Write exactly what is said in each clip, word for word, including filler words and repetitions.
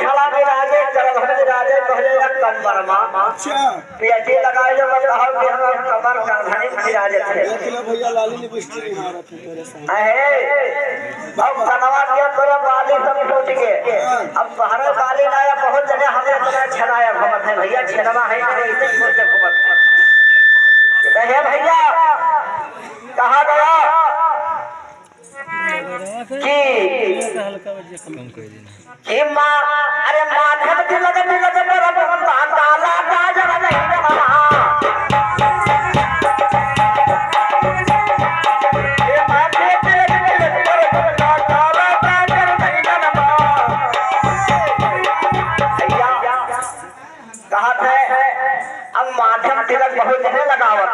गला विराजे, करधन विराजे, पहले एक कमर मा। अच्छा। पियती लगाए जो बस कहो कि हम कमर करधनी विराजे थे। देख लो भैया, लाली लिपस्टिक मारत है तेरे साथ। अहे, अब कनवा के तोरे बाली सब सोच के। हाँ। अब तोहरे बाली ना आया, बहुत जगह हमें अपना छेड़ाया घूमत है भैया, छेड़वा है नहीं, इसे सोच के घूमत है। तो हे भैया, कहा गया कि, कि मा-, अरे माथे में तिलक, तिलक पर बंदा काला काजर नहीं नमा। ये माथे तिलक, तिलक पर बंदा काला काजर नहीं नमा। भैया, कहत है, अब माथे में तिलक बहुत जने लगावत,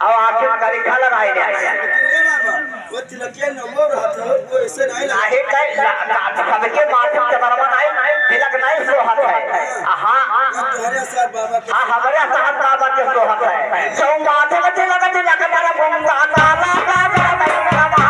अब आखिर करिखा लगाई दे। वो तिलकिया नमो रहत हो, वो ऐसे नहीं लगा। नाही कहे, ला-, ला-, सबके माथे में चंद्रमा नहीं, तिलक नहीं सोहत है। हाँ, हाँ। तुम्हारे साथ बाबा के हाँ, हमारे साथ बाबा के सोहत है। जो माथे में तिलक, तिलक पर घूमता काला काजर नहीं नमा।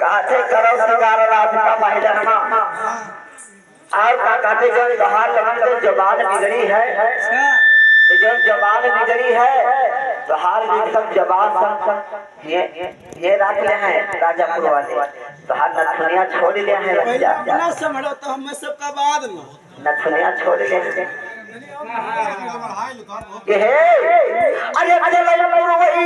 कहते करो सिंगार रात का महिलन मा। और का कहते जो तोहार लोगन के जबान बिगड़ी है, ये जो जबान बिगड़ी है, तोहार एकदम जबान सब ये, ये राख ले हैं राजापुर वाले, तोहार नथुनिया छोड़ ले हैं भैया। अपना संभलो तो हम सबका बाद में। नथुनिया छोड़ ले हैं। ये है, अरे, अरे, ललपुर वही